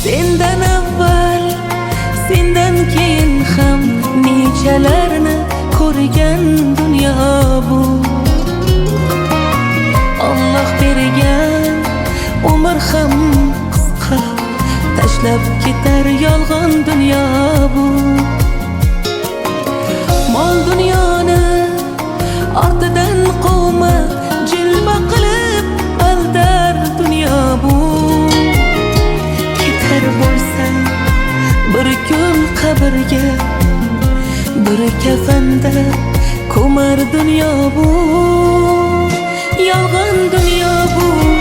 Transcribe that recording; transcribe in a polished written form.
Sendan avval, sendan keyin ham nechalarni ko'rgan dunyo bu. Alloh bergan umr ham qisqa, tashlab ketar yolg'on dunyo bu. Mol dunyoni ortidan quvma, jilva qilib aldar dunyo bu. Ketar bo'lsang bir kun qabrga, bir kafanda ko'mar dunyo bu. Yolg'on dunyo bu.